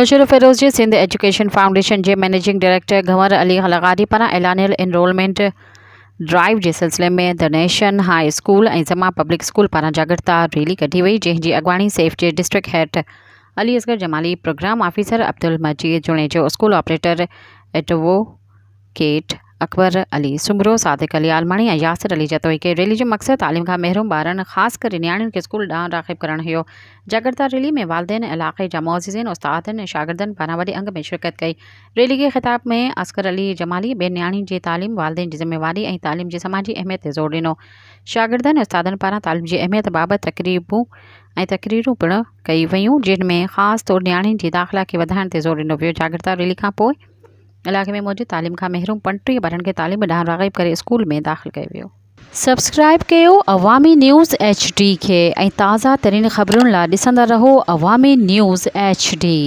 نوشهروفيروز جي Sindh education foundation جي managing director Ghanwar Ali لغاري پاران اعلانيل انرولمينٽ ڊرائيو جي سلسلي ۾ the nation high school ۽ Zaman public school پاران جاڳرتا ريلي ڪڍي وئي جنهن جي اڳواڻي سيف جي district head Ali Asghar Jamali, programme officer Abdul Majeed Junejo, school operator advocate Akbar Ali Soomro, Sadiq Ali Almani ۽ Yasir Ali Jatoi ڪئي. ريلي جو مقصد تعليم کان محروم ٻارن خاص ڪري نياڻين کي اسڪول ڏانهن راغب ڪرڻ هيو. جاڳرتا ريلي ۾ والدين، علائقي جا معززين، استادن ۽ شاگردن پاران وڏي انگ ۾ شرڪت ڪئي. ريلي کي خطاب ۾ اصغر علي جمالي ٻين نياڻين جي تعليم والدين جي ذميواري ۽ تعليم جي سماجي اهميت تي زور ڏنو. شاگردن ۽ استادن پاران تعليم جي اهميت بابت تقريبون ۽ تقريرون پڻ ڪئي ويون جن ۾ خاص طور نياڻين جي داخلا کي وڌائڻ تي زور ڏنو ويو. جاڳرتا ريلي کانپوء علائقي ۾ موجود تعليم کان محروم 35 ٻارن کي تعليم ڏانهن راغب ڪري اسڪول ۾ داخل ڪيو ويو. سبسڪرائب ڪيو عوامي نيوز ايڇ ڊي کي ۽ تازه ترين خبرن لا ڏسندا رهو عوامي نيوز ايڇ ڊي.